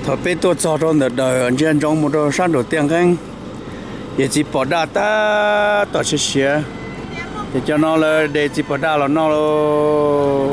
Thaum peb tuaj txog rau ntawm daws ntsia ntsoov mus rau sab nraum tiaj nqeeb, ces txiv pos daj tab tom siav siav, ces cov no lawv de txiv pos daj los noj lauj.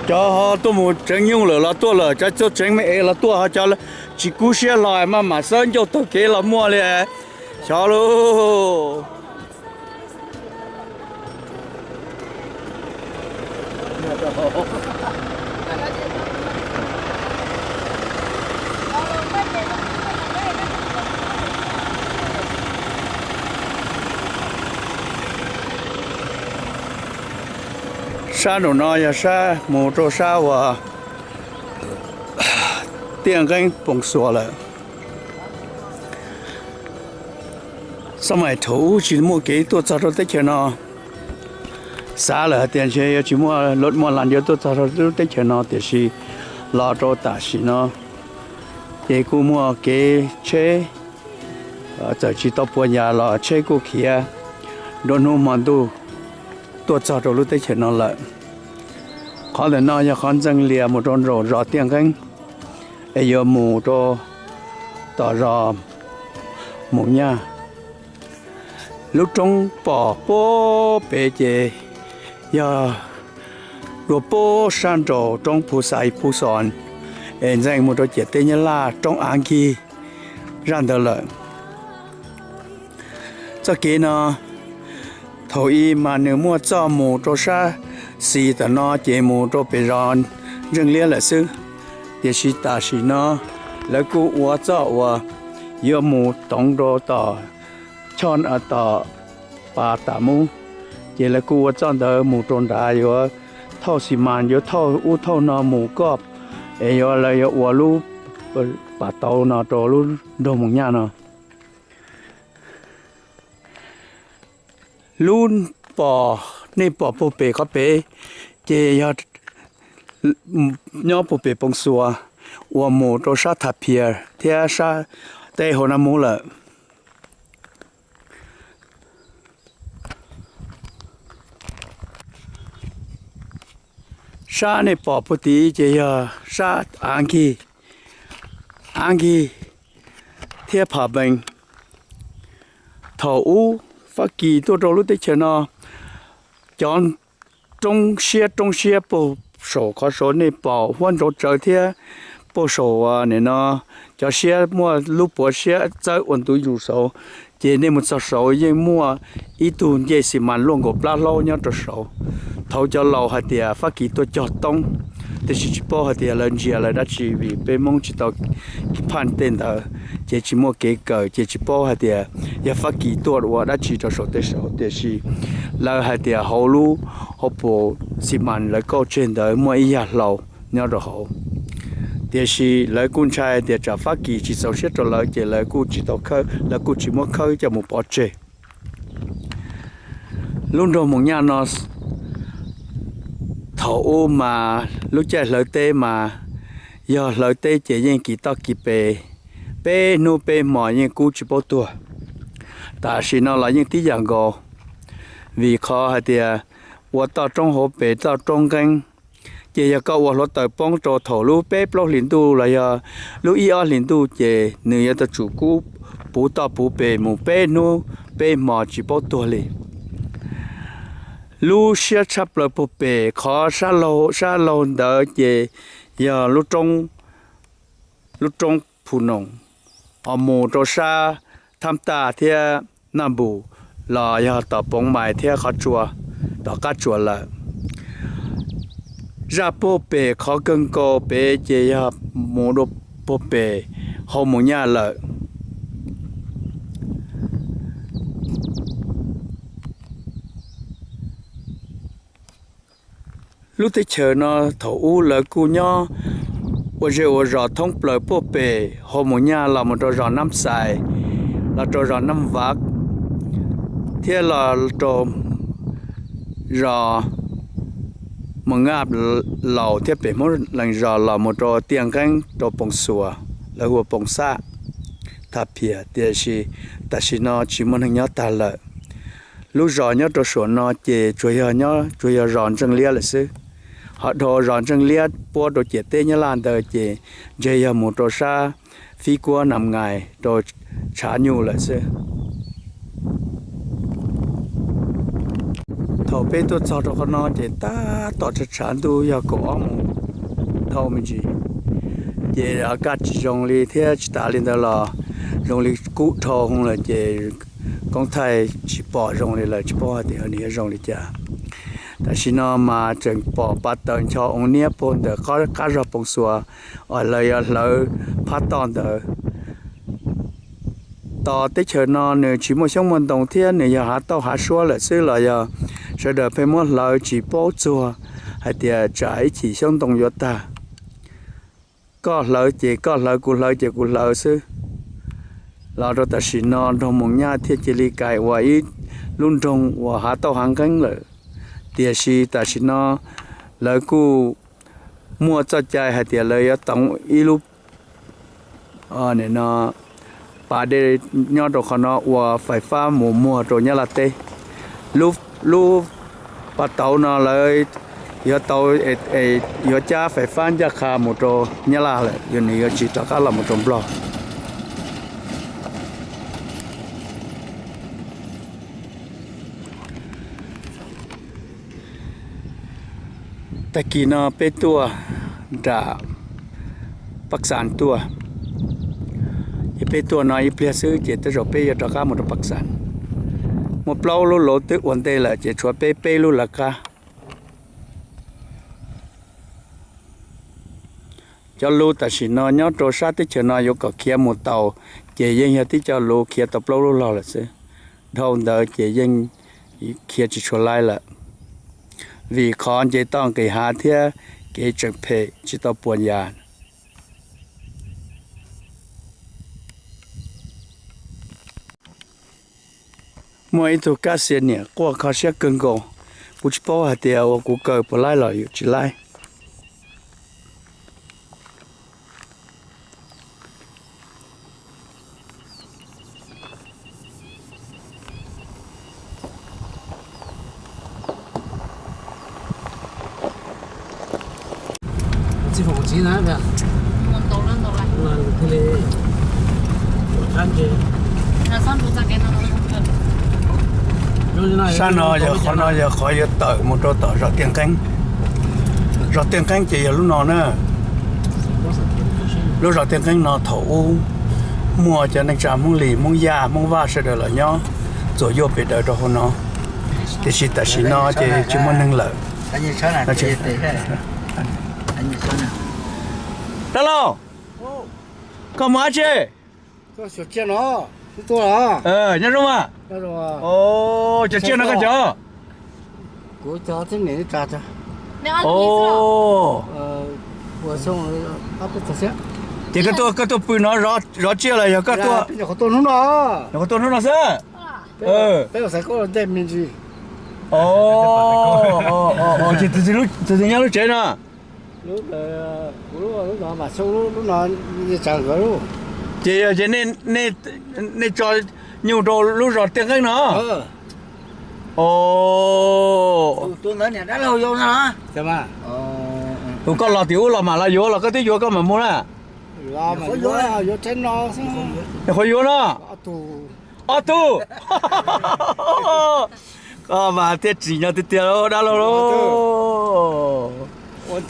Cov ho tuaj mus tsev nyuj lawm los tuaj lawm, cov tuaj tsev me es los tuaj, ho cov tsis kub siab hlo maj mam xawb ncauj taug kev los muaj li. Xyov lauj. Sab nraum no yog sab mus rau sab uas tiaj nqeeb Poos Xuas lawm. Xab mais thaum ub tsis muaj kev tuaj txog rau teb chaws no, xav lawm hais tias ntshe yuav tsis muaj, muaj las yuav tuaj txog rau lub teb chaws no, tiam sis los rau tam sim no ces kuj muaj kev tsheb, txawm tsis tau puas yas los tsheb kuj khiav nruab hnub hmo ntuj tuaj txog rau lub teb chaws no lawm. Qhov ntawm no yog qhov ntxeev lias mus rau nraum zos tiaj nqeeb, es yuav mus rau tom zos Moos Nyaj. Lub roob pom puag pem ces yog dua puag sab nraum roob Phu Xais Phu Xos, es ntxeev mus rau ciam teb Nyab Laj roob Av Nkig zaj ntawd lawm. Txoj kev no thaum ub mas nws muaj txoj mus rau sab xis tom no ces mus rau pem zos Ntseej Liab lawm xwb, tiam sis tam sim no lawv kuj ua txoj uas yuav mus toov rau tom choj tom pas tam mub, ces lawv kuj ua txoj ntawd mus rau nrad yuav thauj xis mas, yuav thauj ub thauj no mus koj, es yuav lawv yuav ua lub pas tauv no rau lub nroog Moos Nyaj no. Lub pom, nej pom puag pem qhov pem, ces yog nyob puag pem Poos Xuas uas mus rau sab Tha Phias thiab sab teb hauv Naj Mub lawm. Sab nej pom puag tid ces yog sab Av Nkig, Av Nkig thiab Pham Npees. Thaum ub Fab Kis tuaj rau lub teb chaws no, cov roob siab roob siab puag saum qhov saud nej pom huab ntsaus tsawv thiab puag saum nim no cov siab muaj lub puav siab txawb ua ntu zus saud, ces nej mus txog saud yeej muaj ib tug ncej xis mas luaj nkaus plab hlaub nyob rau saud. Thaum cov laus hais tias Fab Kis tuaj cog toob, tiam sis tsis paub hais tias lawv ntsia lawv dab tsi vim peb Hmoob tsis tau phaj tej ntawd, ces tsis muaj kev kawm ces tsis paub hais tias yog Fab Kis tuaj ua dab tsi rau saum tej saud, tiam sis lawv hais tias hauv lub hauv paus xis mas lawv kauj tseg ntawd muaj ib yag hlau nyob rau hauv. Tiam sis lawv kuj ntshai tias tsam Fab Kis tsis txaus siab rau lawv ces lawv kuj tsis tau khawb, lawv kuj tsis muab khawb coj mus pov tseg. Lub nroog Moos Nyaj no thaum ub mas lub caij hlawv teb mas yog hlawv teb ces yeej kis toj kis pes, peb hnub peb hmo yeej kub tsis paub tuag. Tam sim no los yeej tib yam nkaus, vim qhov hais tias ua toj roob hauv pes toj roob nqeeb, ces yog koj ua hluav taws poob rau thaum lub peb plaub hlis ntuj los yog lub ib ob hlis ntuj ces nws yuav tau tsum kub puv toj puv pes mus peb hnub peb hmo tsis paub tuag li. Lub siab tshaj plaws puag pem qhov sab laug ntawd ces yog lub roob Phu Noos, ho mus rau sab Thab Taj thiab Naj Npus los yog tom Poov Mais thiab qhov tsua tom qab tsuas lawm. Zaj puag pem qhov kawg nkaus pem ces yog mus rau puag pem hauv Moos Nyaj lawm. Lub teb chaws no thaum ub lawv kuj nyob ua zej ua zos thoob plaws puag pem hauv Moos Nyaj los mus rau zos Nab Xais, los rau zos Nab Vav, thiab los rau zos Mos Nyaj Laus thiab pem Hmoob Lees Zos los mus rau Tiaj Nqeeb rau Poo Xuas, lawv hu ua Poo Xaj, Thaj Phias, tiam sis tam sim no tsis muaj neeg nyob tag lawm. Lub zos nyob rau saum no ces tsuas yog nyob, tsuas yog zos Ntseej Liab lawm xwb. Ho dhau zos Ntseej Liab puab rau ciam teb Nyab Laj ntawd ces ntshe yog mus rau sab Fib Kuab Nam Ngais rau Tshav Nyuj lawm xwb. Thaum peb tuaj txog rau qhov no ces tab tom tshav tshav ntuj yog kaum ob moos dhau me ntsis, ces kaj tsis zoo li thiab tsis tas li ntawd los zoo li kub dhau lawm ces koob thaij tsis pom zoo li lawm, tsis paub hais tias nws yuav zoo li cas. Tam sim no mas tseem pom pas taws ncho oo niab puag ntawm qab zog Poo Xuas uas lawv yuav hlawv phab toj ntawd. Tos teb chaws no nws tsis muaj xyoob muaj ntoo thiab nws yog hav tauj hav suab lawm xwb los yog sawv daws pheej muab hlawv tsis paub txuag hais tias tsam ib chim xyoob ntoo yuav tag. Koj hlawv ces koj hlawv, kuv hlawv ces kuv hlawv xwb. Los rau tam sim no nroog Moos Nyaj thiaj cia li kais ua ib lub nroog uas hav tauj hav nqeeb lawm. Tiam sis tam sim no lawv kuj muaj txoj cai hais tias lawv yuav toov ib lub no pas dej nyob rau qhov no ua fais fab mus muag rau Nyab Laj teb. Lub pas tauv no lawv yuav tau, yuav cab fais fab ncaj qha mus rau Nyab Laj lawm, yog nws yuav tsis rov qab los mus rau Nplog. Tag kis no peb tuaj nram Paj Xas tuaj, ces peb tuaj no ib pliag xwb ces tej zaum peb yuav rov qab mus rau Paj Xas. Muaj plaub lub luv twb ua ntej lawm ces tshuav peb peb lub lawv qab. Cov luv tam sim no nyob rau sab teb chaws no yuav kom khiav mus tau, ces yeej yog tib co luv khiav tau plaub lub log lawm xwb. Dhau ntawd ces yeej khiav tsis tshua laib lawm, vim qhov nce toj nqis hav thiab kev tseem phem tsis tau puas yas. Muaj ib tug kab xia niam quaj kho siab kawg nkaus, kuv tsis paub hais tias ua kuv kaw puas laib los yuav tsis laib. Sab no yog qhov no yog qhov yuav tawm mus rau tom zos Tiaj Nqeeb. Zos Tiaj Nqeeb ces yog lub no na. Lub zos Tiaj Nqeeb no thaum ub muaj cov neej tsa Hmoob Lis, Hmoob Yaj, Hmoob Vaj sawv daws los nyob txuam yuaj pes daws rau hauv no, tiam sis tam sim no ces tsis muaj neeg lawm. Dab laug, koj mus dab tsi? Nyob zoo mas. Cov tsiaj no koj cov? Ces koj tuaj, koj tuaj pw no zov tsiaj los yog koj tuaj? Nyuam qhuav tuaj hnub no xwb. Tus twg nyob lub tsev no? Ces yog ces nej tso nyuj rau lub zos Tiaj Nqeeb no? Tus koj los tim ub los mam los yuav los koj twb yuav koj mam mus na? Nyuam qhuav yuav no. Ob tug. Koj mas thiaj tsim nyog tiag tiag dab laug lauj.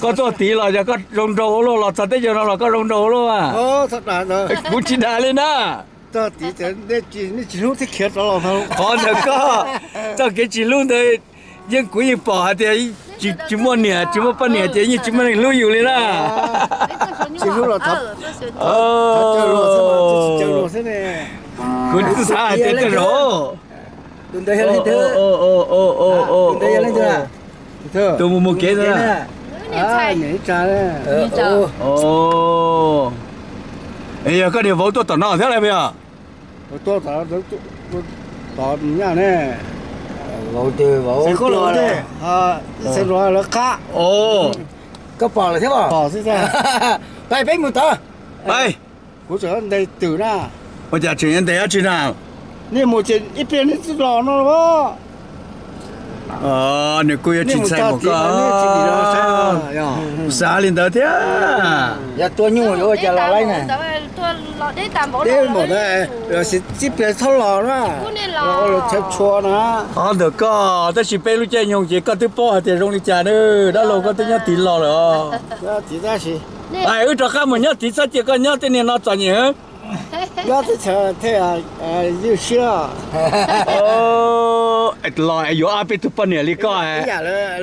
Koj tuaj tid los yog koj zoo nraug ua luaj los txog teb chaws no los koj zoo nraug ua luaj? Kuv tsis dag li na. Qhov ntawd koj txoj kev tsis hlub ntawd yeej kuv yeej pom hais tias tsis muaj niam tsis muaj poj niam ces yeej tsis muaj neeg hlub yus li na. Kuv tsis xav hais tias koj zoo. Tus mus mus kev ntawd. Yog koj niam vauv tuaj tom no thiab lawm puas yog? Xeev Laus lawv qab. Koj pom lawm thiab os? Pais peb mus tod. Kuv tseem ntes twm na. Ua cas tseem yuav ntes dab tsi na? Nej mus ces ib pliag nej twb los no. Nws kuj yuav tsis ntshai mus koj. Xav li ntawd thiab. Yog tua nyuj yuav ua cas los laib na. Deb npaum ntawd, los sis ib pliag txhob los na. Los ua chaw tshua na. Qhov ntawm koj, tab sis peb lub caij nyoog ces koj twb paub hais tias zoo li cas na. Dab laug koj twb nyob tid los lawm os. Wb rov qab mus nyob tid, txhob cia koj nyob tej niag no txom nyem. Nyob teb chaws thiaj ywj siab. Los yuav ob peb tug poj niam li koj,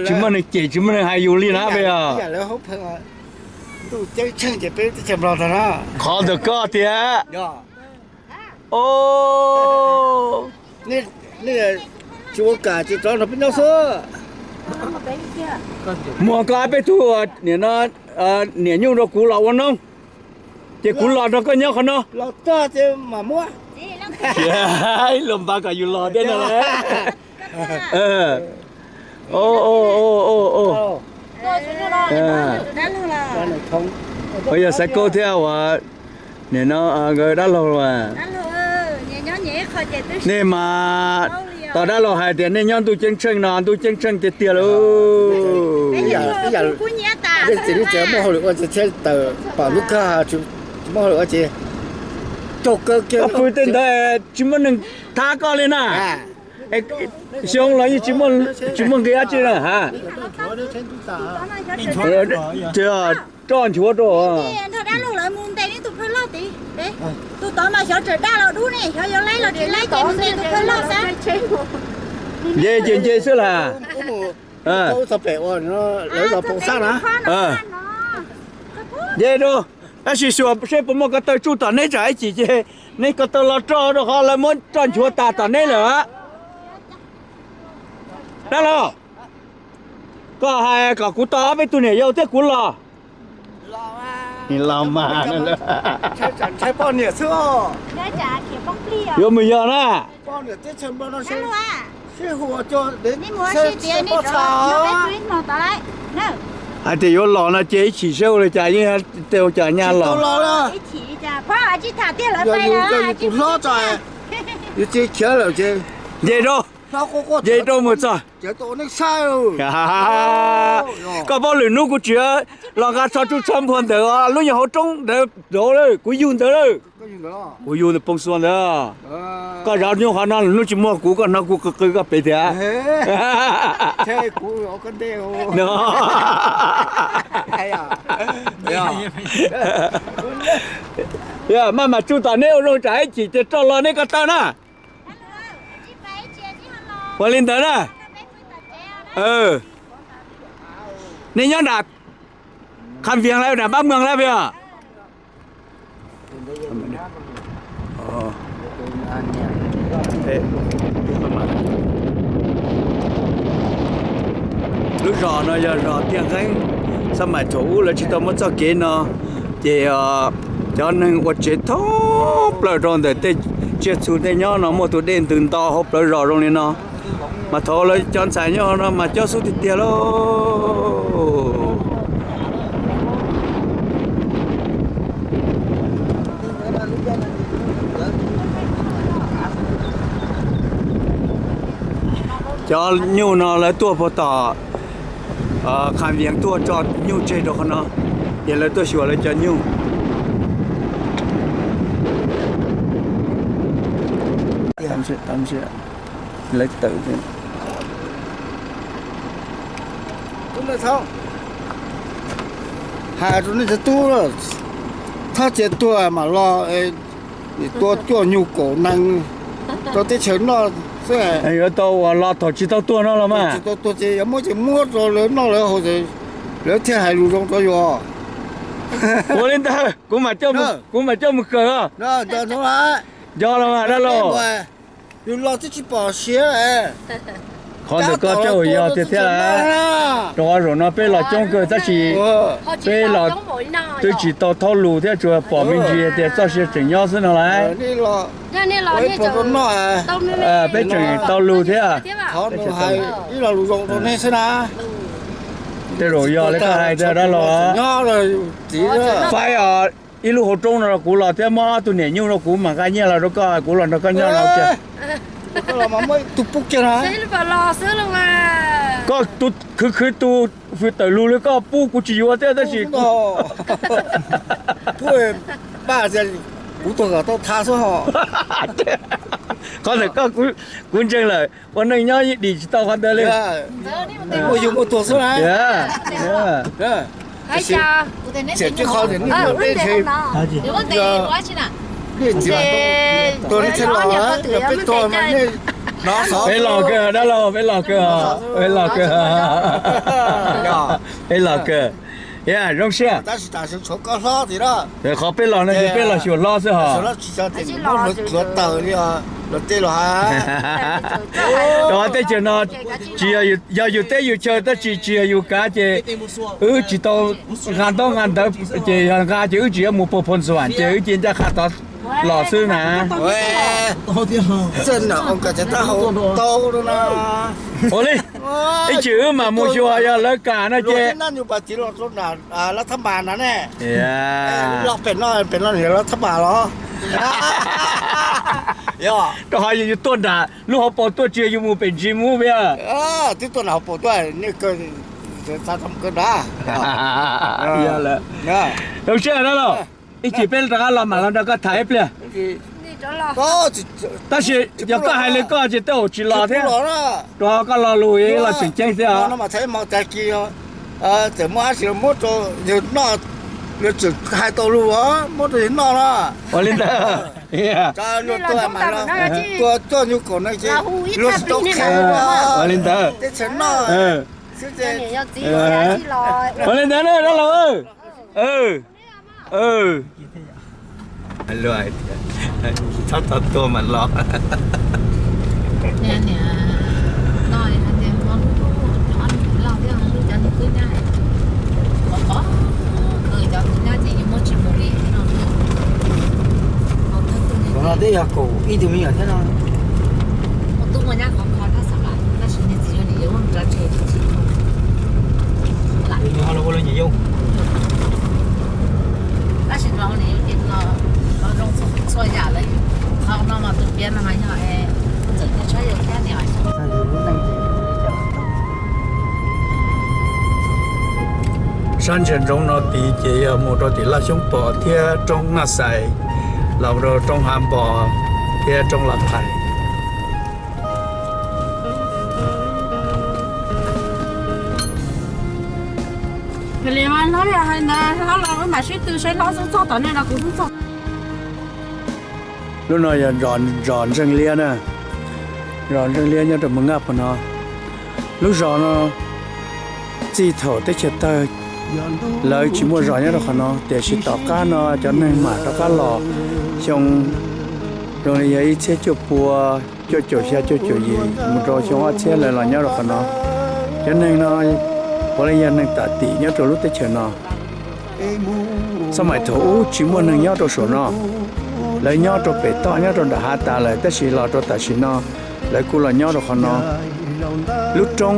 tsis muaj neeg cem tsis muaj neeg hais yus li na peb os. Qhov ntawm koj tiag. Tsis ua kam ces rov nrog peb nyob xwb. Muag koj ob peb tug niam no, niam nyuj rau kuv los ua noob, ces kuv los nrog koj nyob qhov no. Los txog ces mam muab. Los npaj kom yus los thiab no. Yog Xaiv Kaub thiab uas nim no nkawd dab laug as. Nej mas tos dab laug hais tias nej nyob ntuj ceeb tsheej no ntuj ceeb tsheej tiag tiag lauj. Muaj hauj lwm ua ces thiaj tawm pom lub kag, tsis muaj hauj lwm ua ces caug kawg kiag. Koj pw tej ntawd tsis muaj neeg thab koj li na. Xyoo los yeej tsis muaj nqi dab tsi na ha. Roj nchuav rau. Nrog dab laug lawv mus ntes neb tus phawj loj tid. Tus tod mas xyov tseem daj los dub ne, xyov yuav laib los tsis laib ces mus ntes tus phawj loj xwb. Nce ces nce xwb las. Nce rau, tab sis xyuas seb puas muaj ko taw tsuj tom neb tsam ib chim ces neb ko taw los roj rau qhov lawv muab roj nchuav tas tom neb lawm. Dab laug, koj hais kom kuv tos ob peb tug niam yau thiab kuv los. Los mas, yuav mus yog na. Hais tias yuav los no ces ib chim seb ua li cas yeej tej ua cas nyaj los. Nce rau, nce rau mus txog. Koj paub lwm hnub kuv tsis los nqa tsho tsuj tsho npua ntawm lub nyuag hauv roob ntawd rau lawm, kuv yug ntawd lawm. Kuv yug ntawm Poo Xua ntawd. Koj zov nyuj qhov no lwm hnub tsis muaj kuv, koj hnov kuv qw qw koj pem tiag. Maj mam tsuj tom neb ua zoo tsam ib chim ces roj los neb ko taw na. Ua li ntawd na. Nej nyob nram Kham Vias lawm, nram Pab Mws lawm puas yog? Lub zos no yog zos Tiaj Nqeeb, xab maim thaum ub lawv tsis tau muab txoj kev no, ces cov neeg ua tsev thoob plaws rau ntawm tej tsiaj txhu tej nyob no muaj tus dej ntws nto hauv plawv zos zoo li no. Mas thaum lawv cov ntxhais nyob no mas cob xub tiag tiag lauj. Cov nyuj no lawv tuaj puag tom Kham Vias tuaj tso nyuj tseg rau qhov no, ces lawv tuaj xyuas lawv cov nyuj. Lawv tawm. Hais rau nej cov tub, thaj cia tuag mam los, tua cuaj nyuj kaum nees rau teb chaws noj xwb. Yuav tau uas los thaum tsis tau tuag no los mas. Tsis tau tuag ces yuav muab ces muab rau lawv noj lawv haus, lawv thiaj hais lus zoo rau yus. Ua li ntawd kuv mam coj mus kawm. Nco los mas dab laug. Yus los twb tsis pom siav. Qhov ntawm koj tej zaum yog tiag thiab lawm. Rau qhov zaum no peb los coob kawg tab sis peb los twb tsis tau thauj lus thiab, tsuas pom me ntsis tias txoj sia tseem nyob xwb no lawm. Peb tseem tau lus thiab. Tej zaum yog li koj hais tiag dab laug. Faib os, ib lub hauv roob no rau kuv los thiab, muab ob tug niam nyuj rau kuv mam nqa nyiaj los rau koj, kuv los nrog koj nyob no. Koj tus khwv khwv tus hws tawm lug li koj pub kuv tsis yuav thiab tab sis kuv qhov ntawm koj kuv ntseeg lawm, ua neej nyob dim tsis tau qhov ntawd li. Peb los kawg dab laug, peb los kawg, peb los kawg. Peb los kawg. Zoo siab. Qhov peb los no ces peb los xyuas hlob xwb hos. Rau qhov teb chaws no tsis yog yus teb yus chaw tab sis tsis yog yus kav ces wb tsis tau nqa ntaub nqa ntawv, ces yog nqa ces wb tsis yuav mus puag Phoo Xuam ces wb cia ncaj qha tod los xwb na. Ua li, ib chim wb mam mus xyuas yog lawv kam no ces rau qhov yus tuaj nram lub hauv paus tuaj tsis yog yus mus pem ntsis mus vim Zoo siab dab laug, ib chim peb rov qab los mam los nrog koj tham ib pliag. Tab sis yog koj hais li koj ces tej zaum tsis los thiab, rau qhov koj lo lus los tseem ceeb thiab os. Ua li ntawd, ua li ntawd, ua li ntawd na dab laug. Txhob tau tua mas los. Qhov no twb yog kaum ib tug me nyuam thiab no. Sab ntsia ntsoov no tid ces yog mus rau tim Laj Xyoob Pom thiab roob Naj Xais, los rau roob Hav Npos thiab roob Los Thais. Lub no yog zos Ntseej Liab na, zos Ntseej Liab nyob rau Mws Nkaj Pov no. Lub zos no txij thaum teb chaws tawg lawv tsis muaj zos nyob rau qhov no, tiam sis tom qab no cov neeg mam rov qab los. Xyoo zoo li yog ib txhiab cuaj pua cuaj caum xya cuaj caum yim mus rau xyoo ob txhiab lawv los nyob rau qhov no. Cov neeg no puav leej yog neeg tam tim nyob rau lub teb chaws no. Xab maim thaum ub tsis muaj neeg nyob rau saum no, lawv nyob rau pem toj nyob rau nram hav tas lawm, tab sis los rau tam sim no lawv kuj los nyob rau qhov no. Lub roob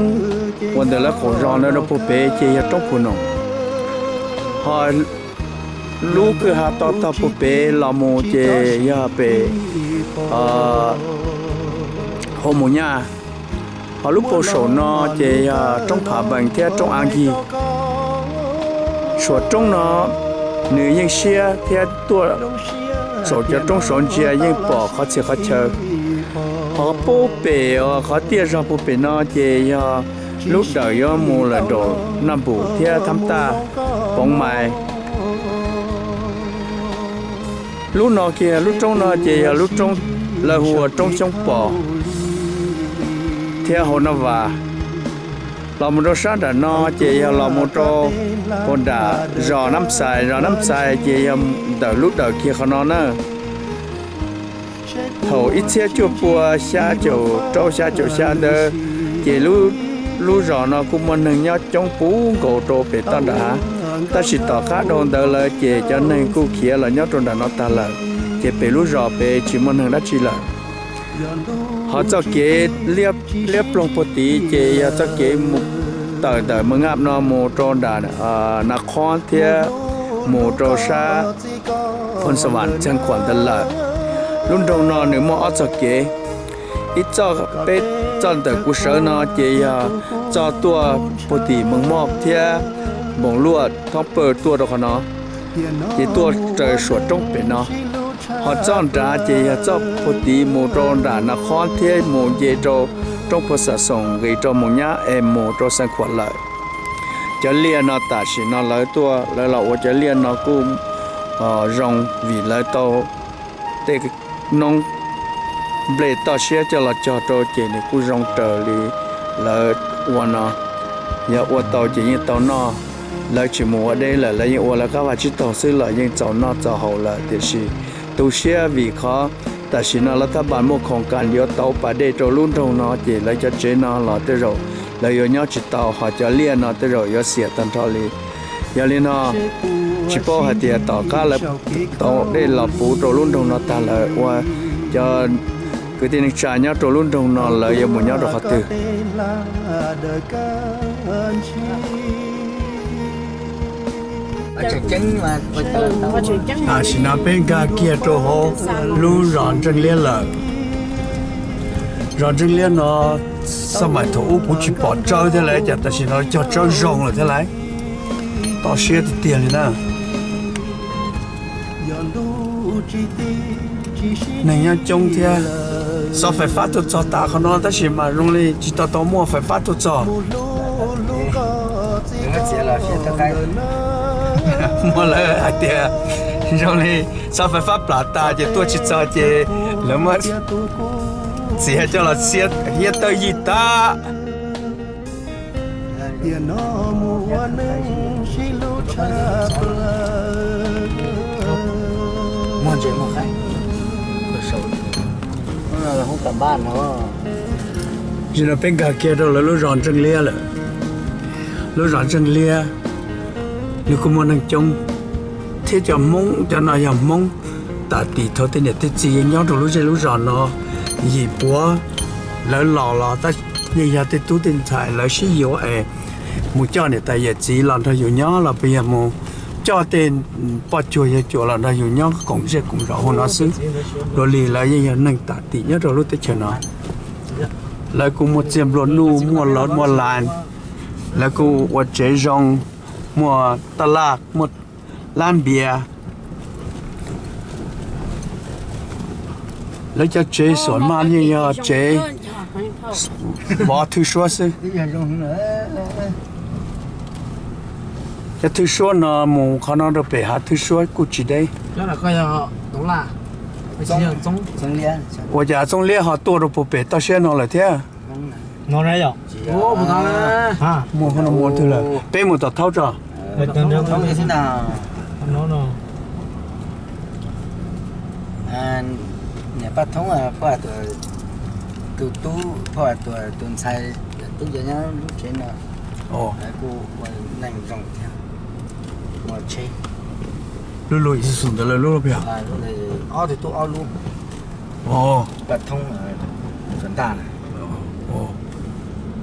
uas ntawm lawv qaum zos ntawd rau puag pem ces yog roob Phu Noom, ho lub kwj ha to tog puag pem los mus ces yog pem Hauv Mus Nyaj, ho lub puag saum no ces yog roob Phav Npees thiab roob Av Nkig. Suam roob no nws yeej siab thiab tuaj saum cov roob saud ntsia yeej pom qhov txhia qhov chaw. Ho puag pem uas qhov tiaj zog puag pem no ces yog lub dawm yuav mus lawm nraum Naj Npum thiab Thab Taj, Poov Mais. Lub no kiag lub roob no ces yog lub roob lawv hu ua roob Xyoob Pom thiab Hauv Naj Vas. Los mus rau sab nram no ces yog los mus rau puag nram zos Nab Xais, zos Nab Xais ces yog ntawm lub dawm kiag qhov no na. Thaum ib txhiab cuaj pua xya caum rau xya caum xya ntawd, Ces lub zos no kuj muaj neeg nyob coob puv nkaus rau pem toj nrad, tab sis tom qab dhau ntawd lawm ces cov neeg kuj khiav los nyob rau nram no tag lawm, ces pem lub zos pem tsis muaj neeg dab tsi lawm. Ho txoj kev liab ploog puag tid ces yog txoj kev mus tawm ntawm Mws Ngaj no mus rau nram Nas Khob thiab mus rau sab Phoos Xas Vas Txheej Khuam ntawd lawm. Lub nroog no nws muaj ob txoj kev, ib txoj peb txoj ntawm kuv sawv no ces yog txoj tuaj puag tim Moos Moj thiab Npoos Luaj Thoob Pawg tuaj rau qhov no, ces tuaj raws suam roob pem no. Ho txoj nrad ces yog txoj puag tid mus rau nram Nas Khob thiab mus nce rau roob Phoos Xas Xoos nqis rau Moos Nyab es mus rau Xeev Khuam lawm. Cov liaj no tam sim no lawv tuaj, lawv los ua cov liaj no kuj zoo vim lawv tau tej noob nplej toj siab coj los cog rau ces nws kuj zoo raws li lawv ua no. Yog ua tau ces yeej tau noj, lawv tsis mus ua deb lawm, lawv yeej ua lawv qab vaj tsib taug xwb los yeej txaus noj txaus haus lawm. Tiam sis tu siab vim qhov tam sim no lawv thaj npas muaj khoom kas yuav tau pas dej rau lub nroog no ces lawv cov tsev no los tej zaum lawv yuav nyob tsis tau, ho cov liaj no tej zaum yuav xiam tag nrho li. Yog li no, tsis paub hais tias tom qab lawv tau dej los puv rau lub nroog no tag lawm ua cov kwv tij neej tsa nyob rau lub nroog no lawv yuav mus nyob rau qhov twg. Tam sim no peb nkag kiag rau hauv lub zos Ntseej Liab lawm. Zos Ntseej Liab no, xab maim thaum ub kuv tsis pom tsawb thiab lawm, cas tam sim no cog tsawb zoo lawm thiab lawm. Toj siab tiag tiag li na. Neeg nyob coob thiab. Xov fais fab tuaj txog tas qhov no tab sis mas zoo li tsis tau tau muaj fais fab tuaj txog. Muaj lawv hais tias zoo li xov fais fab plam tas ces tuaj tsis txog ces lawv muab txiav coj los xiab hiab tawj yij tag. Zaum no peb nkag kiag rau lawv lub zos Ntseej Liab lawm. Lub zos Ntseej Liab, nws kuj muaj neeg coob thiab cov Hmoob, cov no yog Hmoob tam sim thaum tej niam tej txiv yeej nyob rau lub zej lub zos no. Yim puav lawv los los tab yeej yog tej tub tej ntxhais lawv sib yuav es mus coj niam tais yawm txiv los nrog yus nyob los puas yog mus coj tej poj cuag yawg cuas los nrog yus nyob koom zej koom zos hauv no xwb. Dua li lawv yeej yog neeg tam sim nyob rau lub teb chaws no. Lawv kuj muaj txiag nplua nuj, muaj lod muaj las, lawv kuj ua tsev zoo, muaj taj laj, muaj lab npias. Lawv cov tsev xuam maj yeej yog tsev vov thwj suab xwb. Cov thwj suab no mus qhov no rau pem hav thwj suab kuj tsis deb. Ua cas Txooj Liab ho tuaj rau puag pem toj siab no lawm thiab? Muaj qhov no muaj twg lawm? Peb mus tom thaub tso. Niam Paj Thoob, tus tub, tus ntxhais, tus tub cov nyob lub tsev no kuj ua neeg zoo thiab, ua tsheb. Lub lub Isuzu ntawd lawv lub pem? Ob tug tub ob lub. Paj Thoob, Tsuas Ntaj na.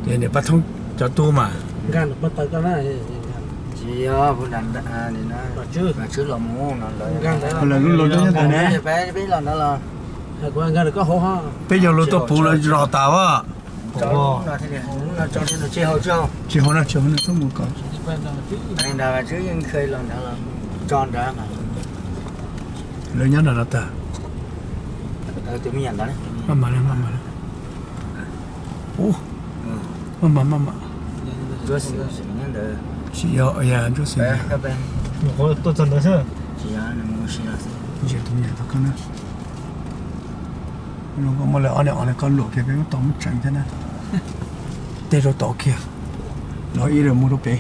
Ces niam Paj Thoob cov tub mas. Tsis yog, Vam Tswb los mus no lawv. Lawv lub lub nyob ntawd ne. Peb los ntawd los. Peb yog lub tuaj puv lawv zos tas as. Tsis haus no, tsis haus no, txhob mus kom. Lawv nyob nram no tag. Maj mam, maj mam. Ub, maj mam, maj mam. Tsis yog, yog Ntsuab Xeem. Tuaj txog ntawd xwb. Ntsia tus me nyuam tau koj na. Zoo nkauj, muaj lawv ob niag os na, koj luam kiag peb muab tau muab tseev thiab na. Tej rau tod kiag, los ib lawv mus rau pem.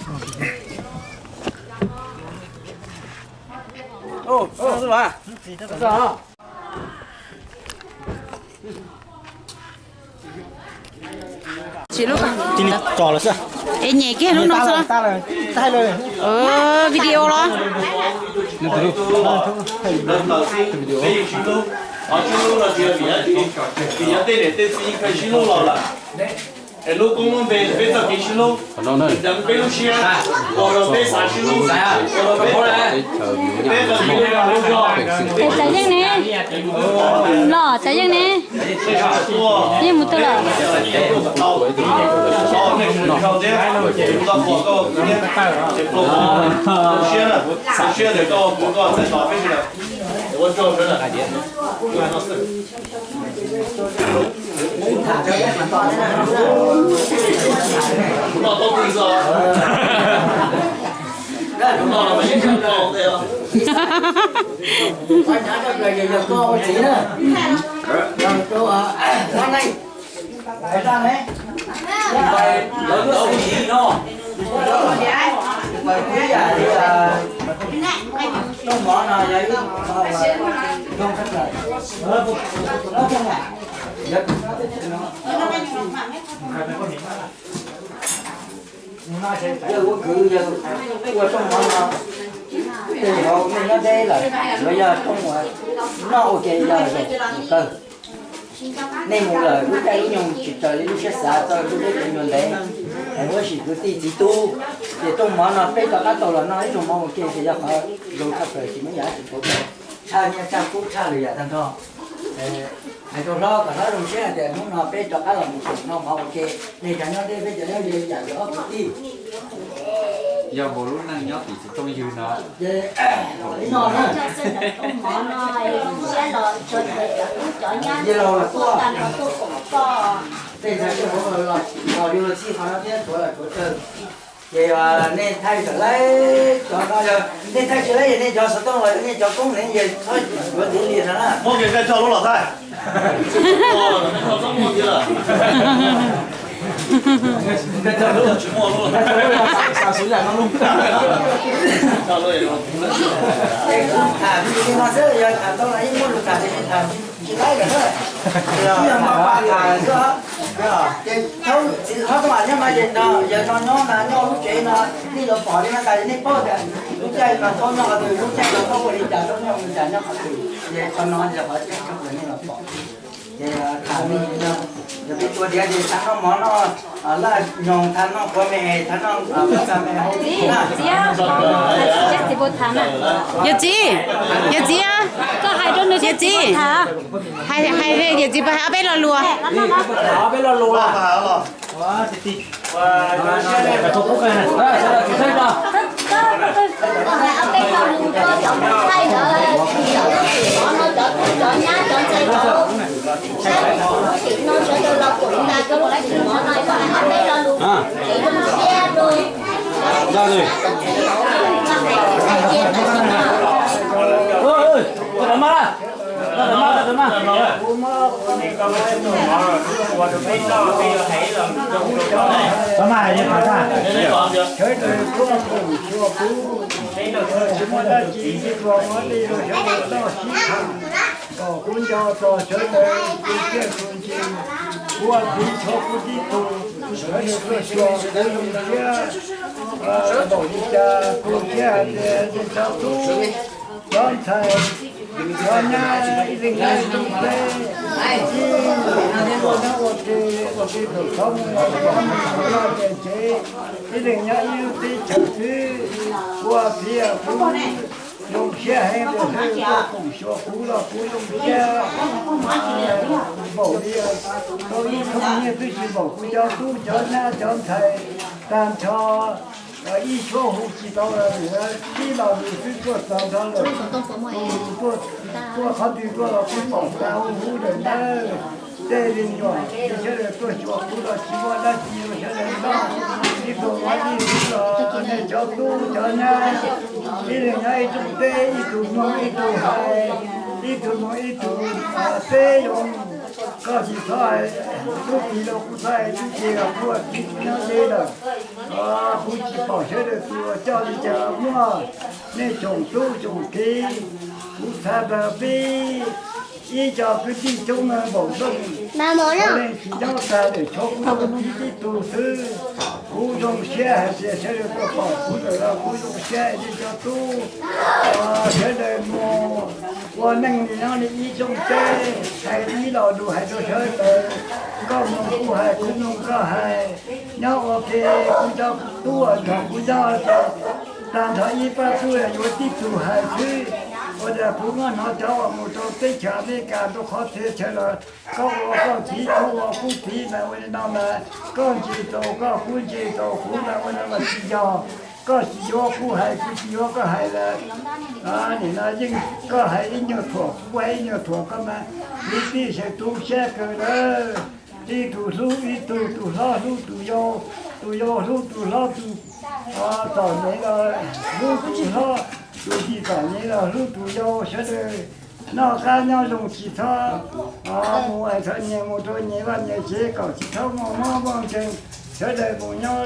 Tsis lub, es nyem kiag lub no xwb. Video los? Tej niam tej txiv yeej kawg sib hlub los lawm. Es lub koob lub npe peb txoj kev sib hlub, deev peb lub siab, ua rau peb xav sib hlub, ua rau peb, peb tau sib hlub. Txawm yeej ne, los txawm yeej ne, yeej mus twg lawm? Siab, siab koj ua kuv koj txais tos peb sawv daws. Ua tsaug sawv daws. Yawg ua kwv yawg ua rooj mov no, tej hauv nej nyob deb lawm, yuav yog rooj uas noj ua ke yog zaum kawg. Nej mus lawm lub caij lub nyoog tsis raws li lub siab xav txog lub deb cov nyuag ntev, es huab sim kwv tij txiv tub, ces rooj mov no peb rov qab tau los noj ib rooj mov ua ke ces yog qhov zoo tshaj plaws tsis muaj yam dab tsi tshaj nyiaj tshaj kub tshaj lwm yam tag nrho. Hais rau hlob kom hlob zoo siab hais tias hnub no peb rov qab los mus koom noj mov ua ke, nej cov nyob deb peb cov nyob ze yam li ob kwv tij. Yog npaum lub neej nyob tim txiv tooj ywg no. Ces ib no na, tej ntxhais tej vauv los yus los txij qhov no thiab tuav los tuav tsawg. Ces nej thaij tawm laib cov no, nej thaij tsis laib es nej cov xov tooj los nej cov koob ne es txhob yuav tiv li no na. Muab kiag Nkaj Choj lub los thaij. Tham li no xwb, yog tham tau los yeej muaj lus tham, tham tsis laib lawm na. Yog mas pab tham xwb. Ces thaum txiv hlob Tooj Am nyob no ces yawg no nyob na, nyob lub tsev no, nej yuav pom li no tas nej paub tias lub caij no thaum nyob qhov twg, lub caij no thaum ua li cas, thaum nyob ua li cas nyob qhov twg, ces qhov no yog qhov tseeb tshaj plaws nej los pom. Ces tham li no, yog peb tuav diav ces tham noj mov noj laj nyoog, tham noj quav me, tham noj txas me hauv na. Yawg txiv, yawg txiv, yawg txiv, hais, hais yawg txiv puas hais ob peb lo lus? Ob peb lo lus. Sawv daws tuaj koom xyuas kuv, tsis muaj dab tsi, ib tug muab li rau sawv daws noj sib tham, kom kub nco txog sawv daws tus txiaj tus ntsig, kuv ua txiv tshuav kuv tib tug, sawv daws tuaj xyuas kuv zoo siab npaum li cas, kuv thiaj hais tias nej cov tub cov ntxhais, cov nyab ib leeg nyob ib tug teb, ib leeg nyob ua ke, ua ke thaum txhob mus los pom laj tiam tsev, ib leeg nyob ib lub teb chaws xwb, ua txiv kuv zoo siab heev tias sawv daws tuaj koom xyuas kuv los kuv zoo siab npaum li tau ib thooj nyiaj twb tsis npaum kuv cov tub cov nyab cov ntxhais tag nrho. Ib suab hu tsis tau lawm, tib lo lus xwb tuaj txog nrho lawm. Tuaj, tuaj qhov twg tuaj los kuj pom tas hu hu lawm ntawd. Tej li nyuam sawv daws tuaj xyuas kuv los tsis muaj dab tsi, sawv daws noj ib tug mov ib tug los nej cov tub cov nyab, ib leeg nyob ib tug teb, ib tug mloog ib tug hais, ib tug mloog ib tug teb zoo. Koj tsis txhob hais, tub txiv los kuj txhob hais, tub txiv los kuj tsis nyob ze lawm. Kuv tsis pom sawv daws tus coj li cas muaj nej tsoom tub tsoom kiv. Kuv xav tias peb ib co kwv tij coob neeg npaum nrooj, leej tsis nyob tag lawm, tshuav kuv tus txiv tib tug xwb. Kuv zoo siab hais tias sawv daws tuaj pom kuv lawm los kuv zoo siab hais tias cov tub sawv daws mus ua neej li nyob li ib rooj teb, hais ib lo lus hais rau sawv daws. Koj mloog kuv hais, kuv mloog koj hais, nyob ua ke, kuv cov tub nrog kuv nyob, tag nrho ib pab tub yuav tib tug hais xwb. Ua cas kuv muab hnov cov uas mus rau teb chaws Amelikas rau qhov txhia chaw los koj ua koj txiv, kuv ua kuv txiv mas ua li no mas koj ntsis tau koj, kuv ntsis tau kuv mas ua li no mas tsis yog. Koj tsis yuav kuv hais, kuv tsis yuav koj hais lawm. Nim no yeej koj hais ib nyuag thuam, kuv hais ib nyuag thuam, koj mas kwv tij sawv tu siab kawg lawm. Ib tug hlub ib tug, tus hlob hlub tus yau, tus yau hlub tus hlob, tus txom nyem los hlub tus hlob, tus tsis txom nyem los hlub tus yau. Sawv daws noj qab nyob zoo, tsis txhob mus es txhob nyias mus rau nyias vaj nyias tsev, kom tsis txhob muaj mob muaj nkeeg. Sawv daws mus nyob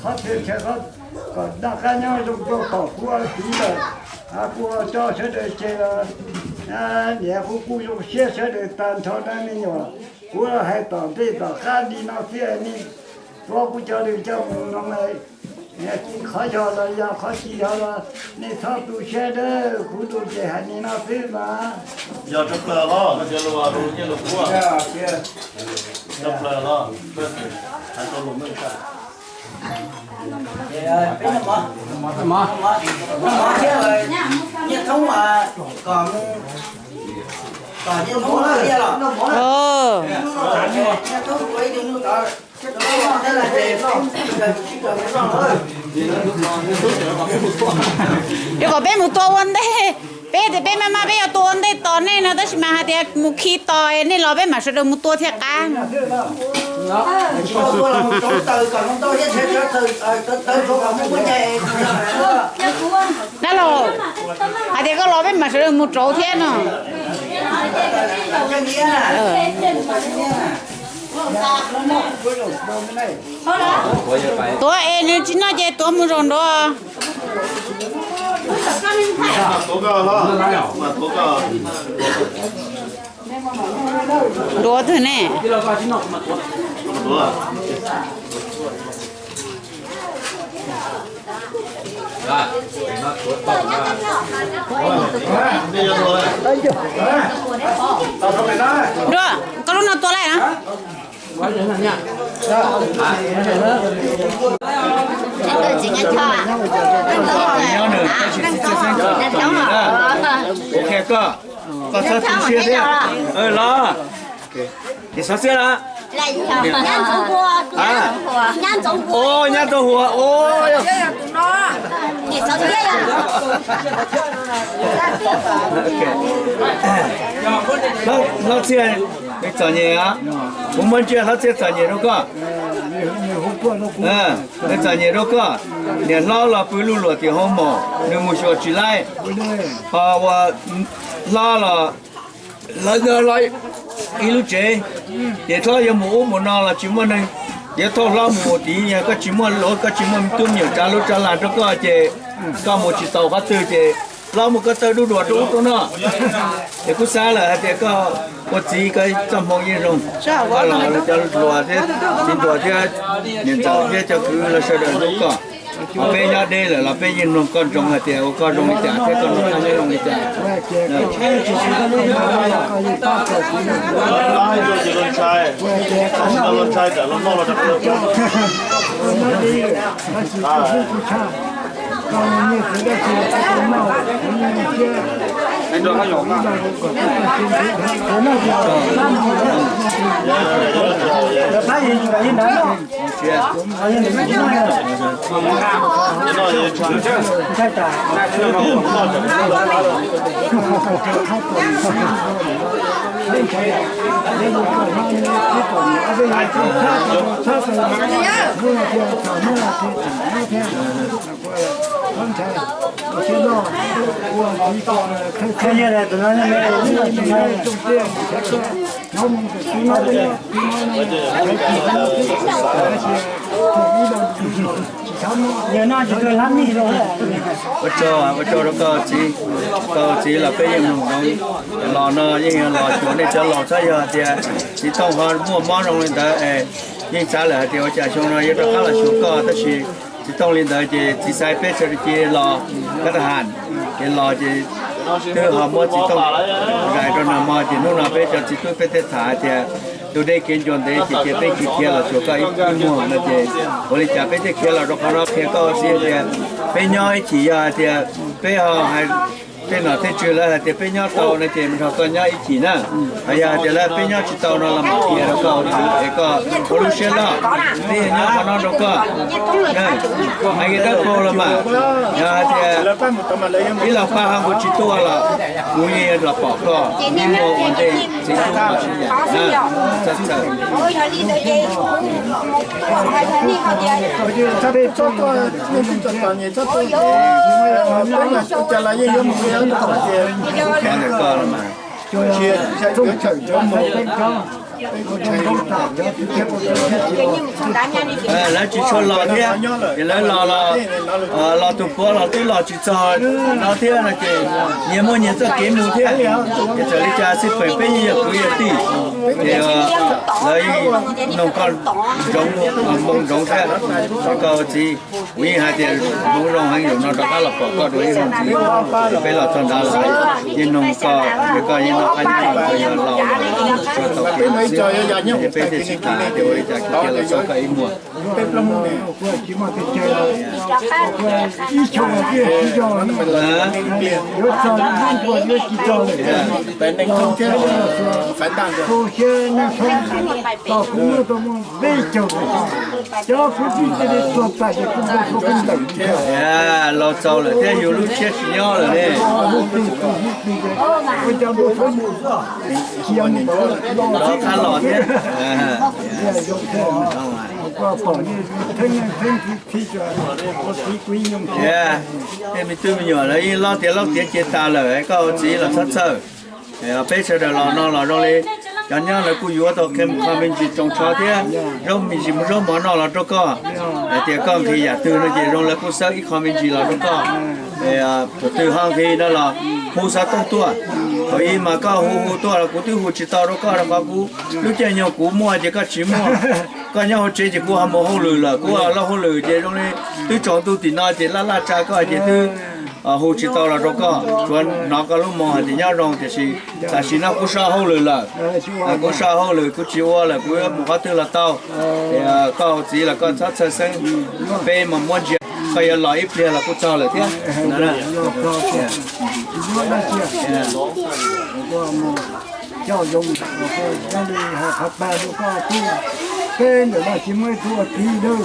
qhov twg chaw qhov, kom noj qab nyob zoo, kuv pom kuv ua txiv lawm, kuv ua tso sawv daws tseg los niam kuv kuj zoo siab sawv daws tag nrho nej me nyuam. Kuv hais tom ntej tom qab li no xwb, nej tuav kuv cov lus coj mus no, qhov yog los yog, qhov tsis yog los nej txhob tu siab nawb, kuv lus ces hais li no xwb mas. Yog tshaj plaws los cov lus, lus nyiaj lus kub tshaj plaws los hais tau lus meej. Peb noj mov, noj mov thiab, nyiaj thoob kom, kom nyiaj thoob los. Nyiaj thoob ua ib tug nug tod. Yuav kom peb mus tua ua ntej, peb tias peb maj maj peb yuav tua ua ntej tos nej no, tab sis mas hais tias mus khi tos nej los peb mam sawv daws mus tua thiaj qab. Dab laug, hais tias koj los peb mam sawv daws mus rauv thiab no. Tuav es nws tsis noj ces tuav mus zaum nraud. Nruav twg ne? Nruav, koj lub no tua laij na. Koj txhob tu siab thiab los. Ces xov xiab los. Nyab Ntxoov Huas, o, Hlob Txhiaj, nws txom nyem, kuv muab ntsia Hlob Txhiaj txom nyem rau koj. Nws txom nyem rau koj. Niam hlob los pw luj luam tim hoo mom, nws mus xyuas tsis laib. Ho ua hlob los lawv nyob ib lub tsev, ces hlob yuav mus ub mus no los tsis muaj neeg, yuav thauj hlob mus mus tid, yog koj tsis muaj luag, koj tsis muaj tub me nyuam tsav lub tsav lag rau koj ces koj mus tsis tau qhov twg ces hlob muab koj tawb dub duas rau ub rau no. Ces kuv xav lawm hais tias koj ua txiv koj txoj hmoo yeej zoo, koj los cov hluas thiab txiv hluas thiab niam ntxawm thiab cov kwv los sawv daws hlub koj. Ho peb nyob deb lawm los peb yeej mloog koj ntsoov hais tias ua koj zoo li cas thiab koj noj qab nyob zoo li cas. Ua tsaug, ua tsaug rau koj txiv, koj txiv los peb yeej mloog zoo. Los no yeej yog los xyuas nej cov laus, txhob yog hais tias txiv Tooj ho muaj mob zoo li ntawd es yeej xav lawm hais tias ua cas xyoo no yuav rov qab los xyuas koj, tab sis tsis tau li ntawd ces txiv xaiv peb sawv daws cia los kab ta has, ces los ces twb ho muab txiv Tooj zais rau nag hmo ces hnub no peb cov txiv tub peb thiaj tham hais tias tus dej kev ncua ntev ces cia peb khiav khiav los xyuas koj ib muag no ces ua li cas peb thiaj khiav los rau qhov no qhia koj txiv tias peb nyob ib chim yog hais tias peb ho hais tej nom tej tswv lawv hais tias peb nyob tau no ces nrog koj nyob ib chim na. Hos yog hais tias lawv peb nyob tsis tau no los mam qhia rau koj txiv es koj ua lub siab loj, peb yeej nyob qhov no rau koj. Hais kiag dawb paug los mas, yog hais tias ib los pab ho kuv tsis tuaj los kuv yeej los pom koj ib muag ua ntej txiv tub los sib yam na. Txawj txawj. Ntawm koj los mas. Lawv tsis tshua los thiab, ces lawv los los, los tus puav los twb los tsis txog no thiab no ces nyias muaj nyias txoj kev mus thiab. Ces txawm li cas xij peem peb yeej yog kwv yog tij, ces lawv yeej nug koj ntsoov, moo ntsoov thiab. Koj txiv, kuv yeej hais tias hmoov zoo heev, zaum no rov qab los pom koj dua ib zaug ntxiv. Peb los txog nrad lawm, yeej nug koj, koj yeej noj qab nyob zoo, koj yog laus lawm, tau kev xwb. Ces peb thiaj sib tham tias ua li cas kuv thiaj los xauj koj ib muag. Laus txaus lawm thiab yus lub siab tsis nyob lawm ne. Rov qab los thiab. Tej me tub me nyuam lawv yeej loj tiav loj tiav cia tas lawm, koj ua txiv los txhob txhawj. Peb sawv daws los no los zoo li cov nyob lawv kuj yuav tau qhia mus qho me ntsis tsoos tsho thiab, zaub me ntsis mus zaub mov noj los rau koj. Hais tias koj nqhis yam twg no ces zoo lawv kuj xawb ib qho me ntsis los rau koj. Thaum twg ho nqhis no los hu xov tooj tuaj. Thaum ub mas koj hu hu tuaj los kuv twb hu tsis tau rau koj rau qhov kuv lub caij nyoog kuv muaj ces koj tsis muaj. Koj nyob hauv tsev ces kuv ho mus hauj lwm lawm, kuv ua laj hauj lwm ces zoo li twb tsaus ntuj tim no ces laj laj tsa koj ces twb hu tsis tau los rau koj, tsuav hnov koj lub moo hais tias nyob zoo tiam sis tam sim no kuv so hauj lwm lawm. Kuv so hauj lwm kuv tsis ua lawm, kuv yuav mus qhov twg los tau. Koj ua txiv los koj txhob txhawj xeeb, peb mus muab ntsia, koj yuav los ib pliag los kuj txog lawm thiab. Coj zoo, koj li hais qhov tag rau koj tub, peb ntawm no tsis muaj ib tug ua txiv lawm,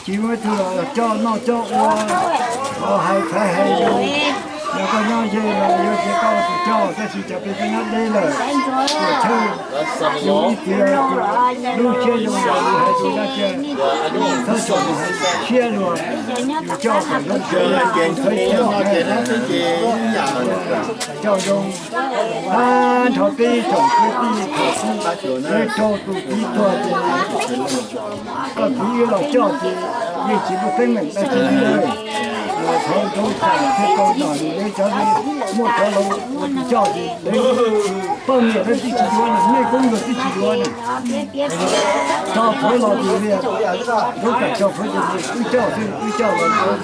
tsis muaj ib tug los coj noj coj ua, hais txhais hais zoo, yog koj nyob ze los yuav tias koj ua tus coj, tab sis cov peb twb nyob deb lawm, tus thawj, yus ib txwm lub siab zoo los yus hais tus dab tsi, yus txhob tsom hais siab luag, yus coj kom zoo, yus txhob coj, coj zoo. Ab, nrho peb tsoom kwv tij thaum ub, peb rau tus txiv tuag ces koj txiv wb los coj ces yeej tsis muaj teeb meem dab tsi li. Thov Ntxoov Xaim thiab Tau Nom lawv cov muaj cov laus ua tus coj ces lawv poj niam lawv twb tsis yuav, nej koob lawv twb tsis yuav. Tso plhuav los ces Ntxoov Xaim tso plhuav ces wb coj xwb, wb coj los.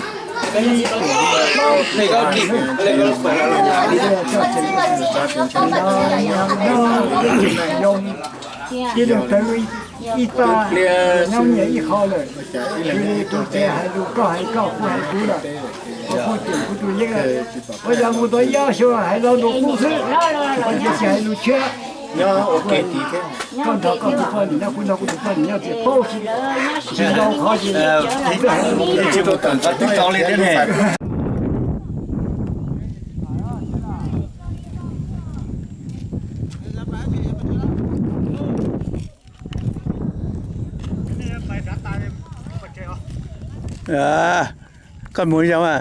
Ib leeg tawv ib pab, nyob nyias ib qho lawm. Tus ces hais lus koj hais koj, kuv hais kuv lawm. Kuv phooj ywg kuv tus yeeb, ua yog mus tau ib ob xyoo hais lo lus qub xwb, ua ces tsis hais lus tshiab. Koj nrog koj tus poj niam nyob, kuv nrog kuv tus poj niam nyob ces paub tsis, tsis tau qhov ces tsis tau li thiab ne. Koj mus zoo a?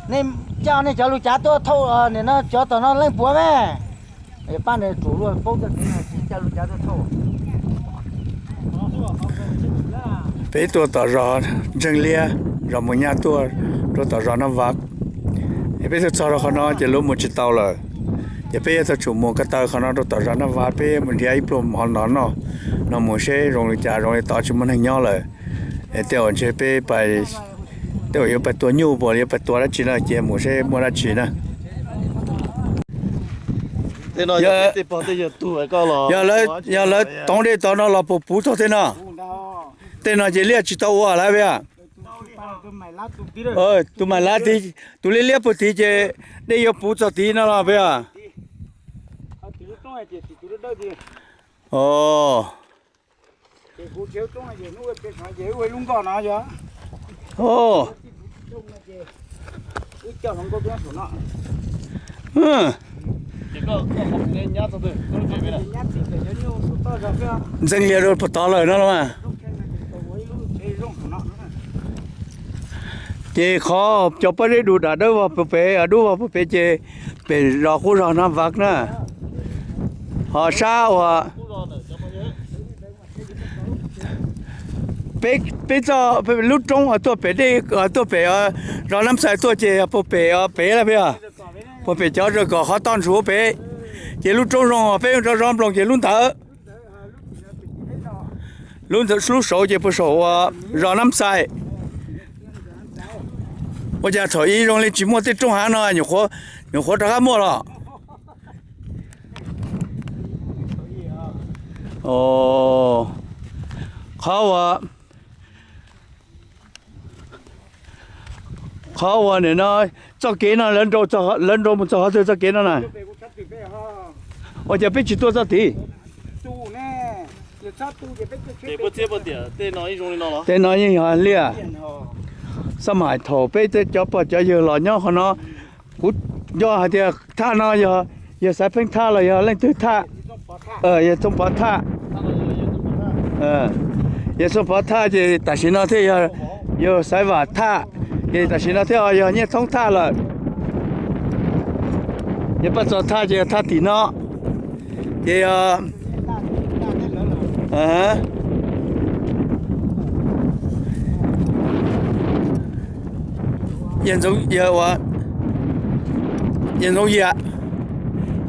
Nej coj nej cov lus cav tuaj thauj, nim no cov tom no leej puav me. Pab nws tsum luag paub txoj kev no tsis coj lus cav tuaj thauj. Peb tuaj tom zos Ntseeg Liab, zos Mus Nyab tuaj rau tom zos Naj Vav. Es peb tuaj txog rau qhov no ces lub mus tsis tau lawm. Ces peb yuav tau tsum mus ko taw qhov no rau tom zos Naj Vav, peb mus nrhiav ib pluag mov nov noj, no mus seb zoo li cas, zoo li tod tsis muaj neeg nyob lawm. Es tej zaum ntshe peb pais, tej zaum yuav pais tua nyuj puas yuav pais tua dab tsi na, ces mus seb muaj dab tsi na. Yog lawv toov dej tod no los puas puv txog tej no? Tej no ces liaj tsis tau ua lawm peb. Tus mais lav tid, tus liab liab puag tid ces dej yuav puv txog tid no los peb. Ntxeev Lias rau puag tod lawm no los mas. Ces qhov cov pob zeb dub dam dawb vog puag pem, dub vog puag pem ces pem zos qub zos Naj Vav na. Ho sab uas peb, peb txoj, lub roob tuaj pem dej, tuaj pem zos Nab Xais tuaj ces puag pem pem lawm peb os. Puag pem cov zaws kom qhov toj ntsuav pem, ces lub roob zoo peb rov zov nploos ces lub ntawd. Lub saud ces puag saum uas zos Nab Xais. Ua cas thaum ub zoo li tsis muaj tej roob hav no, nyuam qhuav rov qab muaj los? Qhov uas, qhov uas nim no txoj kev no lawv nrau mus txog qhov twg txoj kev no na? Ua cas peb tsis tuaj txoj tid? Tej no yeej yog liaj. Xab mas thaum peb cov pog cov yawg los nyob qhov no, kuv nco hais tias thaj no yog, yog Xaiv Pheej thaj los yog leej twg thaj? Yog Txooj Pov thaj. Yog Txooj Pov thaj ces tam sim no thiaj yog Xaiv Vam thaj, ces tam sim no thiaj yog Nyiaj Thoob thaj lawm. Yog Paj Txos thaj ces yog thaj tim no, ces yog Yawg Ntxoov Yias,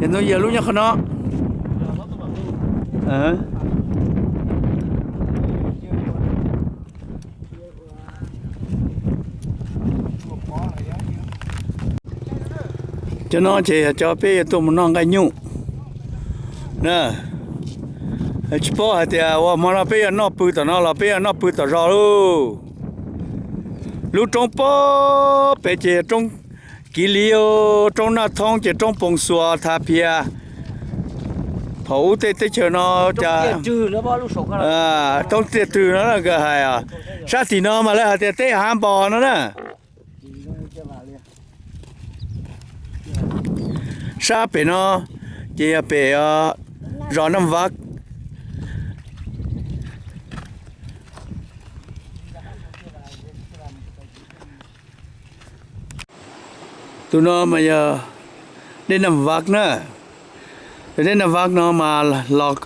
Yawg Ntxoov Yias lub nyob qhov no. Cov no ces yog cov peb yuav tuaj mus noj nqaij nyuj na. Tsis paub hais tias ua hmo no peb yuav noj pw tom no los peb yuav noj pw tom zos lauj. Lub roob puag pem ces roob Kiv Liv, roob Naj Thoob ces roob Poos Xuas Thav Phias. Thaum ub tej teb chaws no cas roob tiaj rwg no nkawd hais, sab tim no mas lawv hais tias teb Hav Npos no na. Sab pem no ces yog pem zos Naj Vav. Tus no mas yog dej Naj Vav na. Tus dej Naj Vav no mas los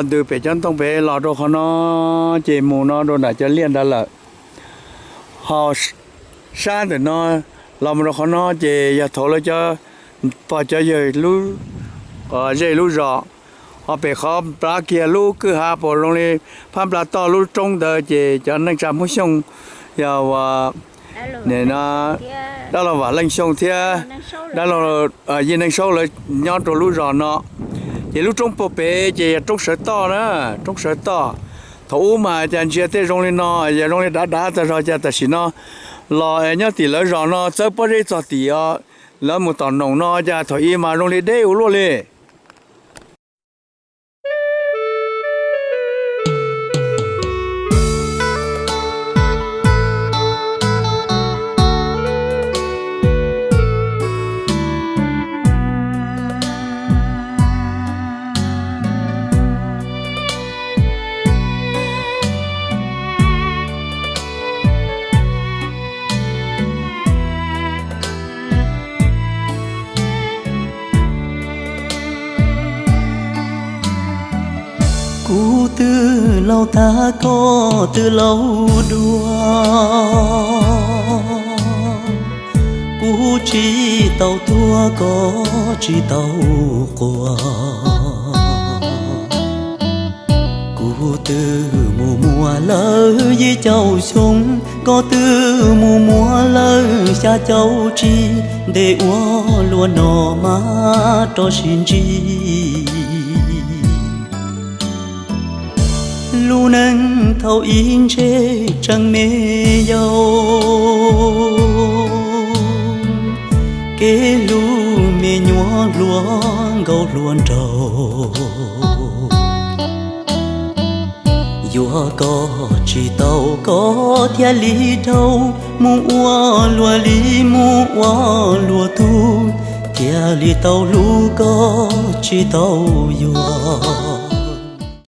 ntws pem cov ntoo pem los rau qhov no, ces mus no rau nram cov liaj ntawd lawm. Ho sab ntawm no los mus rau qhov no ces yog thaum lawv cov pog cov yawg lub, zej lub zos. Ho pem qhov nplaj kiag lub kwj ha puas zoo li phab nplaj toj lub roob ntawd ces cov neej tsa Hmoob Xyooj yog ua, nim no dab laug Vam Leej Xyooj thiab dab laug Yej Neej Saub lawv nyob rau lub zos no. Ces lub roob puag pem ces yog roob Sawv Toj na, roob Sawv Toj. Thaum ub mas cas ntsia tej zoo li no, yog zoo li dav dav tag zog, cas tam sim no los nyob tim lawv zos no txawb pob zeb txog tim os, lawv mus tom noom no cas thaum i mas zoo li deb ua luaj li. Kuv twb laus tag koj twb laus dua, kuv tsis tau tuag koj tsis tau quas. Kuv twb mus muaj lawm yim caum xyoo, koj twb mus muaj lawm xya caum tsib, ntev ua luaj no mas rov sib ntsib. Lub neej thaum ub ntshe tseem me yau, kev hlub me nyuam hluas nkauj hluas nraug. Yuav koj tsis tau koj thiaj li dhau, mus ua luag li mus ua luag tug, thiaj li tau hlub koj tsis tau yuav.